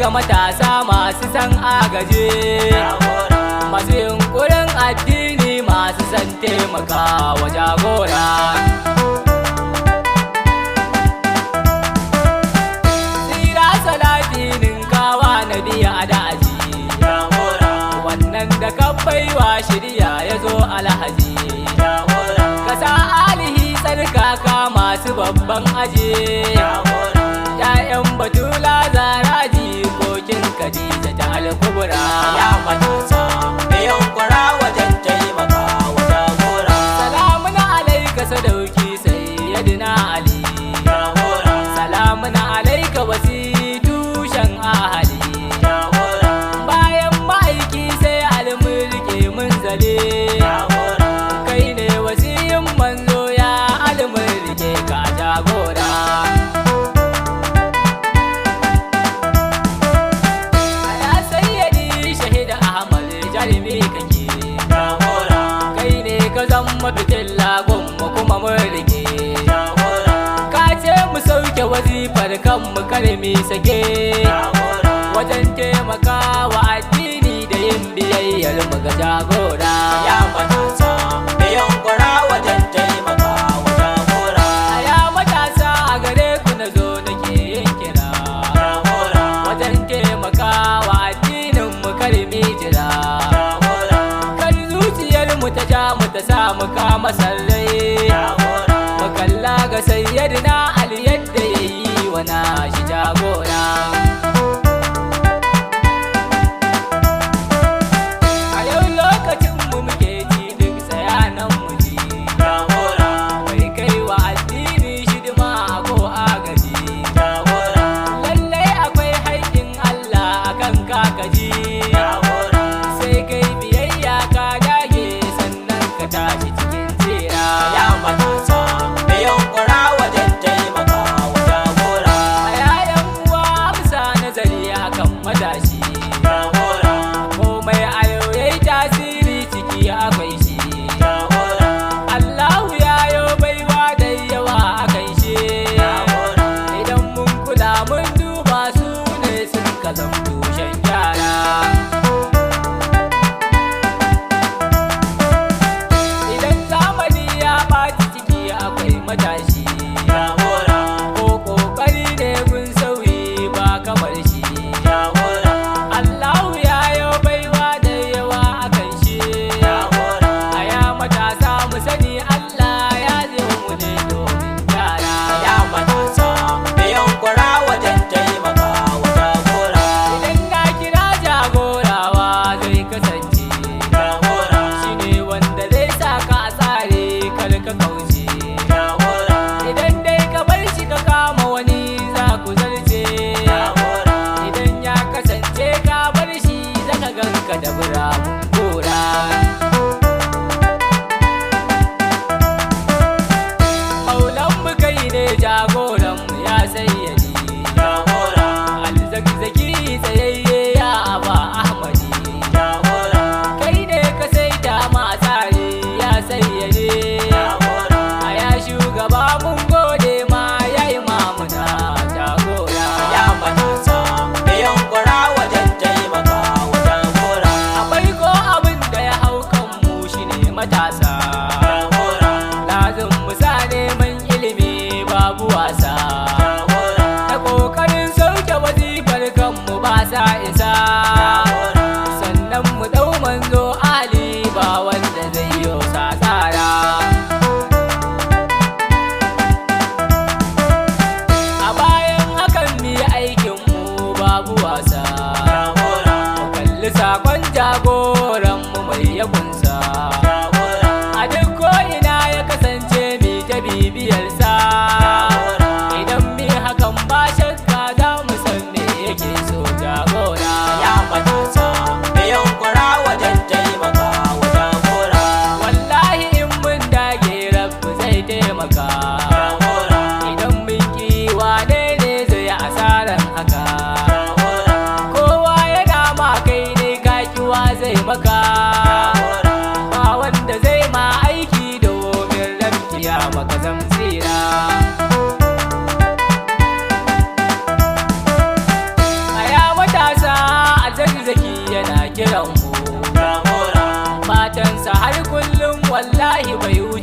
ga matasa masu san agaji, masu yunkurin addini, masu san taimaka wa jagora. Tsira salati ninkawa na biya da aji, wannan da ka baiwa shirya ya zo alhaji. Kasa alihi tsarkaka masu babban aji, ‘ya'yan Batula Zaraji kokin Khadija ta Alkubra. Ya matasa, mai yunkura wajen taimaka wa jagora. Salamun alaika sadauki Sayyidina Ali. Jagora. Salamun alaika wasi tushen ahali. Jagora. Bayan ma'aiki sai almulke munzale. Jagora. Kai ne wasiyin manzo, ya almulke ka jagora. Ya Sayyadi Shahida Ahmad, jarumi kake. Jagora. Kai ne ka zama fitilla gunmu kuma mun rike. Jagora. Ka ce mu sauke wazifar kanmu, karmi sake. Jagora. Wajen taimakawa addini da yin biyayyar mu ga jagora. Ya matasa, mai yunkura wajen taimaka wa jagora. Ya matasa, a gare ku na zo nake yin kira. Jagora. Wajen taimakawa addinin mu, karmi jira. Jagora. Kar zuciyar mu ta ja mu ta sa mu kama sarrai. Jagora. Mu kalla ga Sayyidina Ali yadda yayi wa nashi jagora. A yau lokacin mu muke ji, duk tsayanan mu ji. Jagora. Mai kai wa addini shidima ko agaji. Jagora. Lallai akwai haƙƙin Allah akan kakaji. Jagora. Sai kai biyayya ka dage, sannan ka tashi cikin tsira. Ya matasa, mai yunkura wajen taimaka wa jagora. A yayan uwa, amsa nazari akan matashi. Jagora. Komai a yau yayi tasiri ciki akwai shi. Jagora. Allahu ya yo baiwa da yawa akan shi. Jagora. Idan mun kula mun duba, su ne sun ka zam tushen gyara. Idan zamani ya ɓaci, ciki akwai matashi. Jagora. Ko ƙoƙari ne gun sauyi, ba kamar shi. Jagora. Allahu ya yo baiwa da yawa akan shi. Jagora. A ya matasa, mu sani Allah ya je mu ne domin gyara. Ya matasa, mai yunkura wajen taimaka wa jagora. Idan na kira jagora Buhari kullum wallahi bai wuce.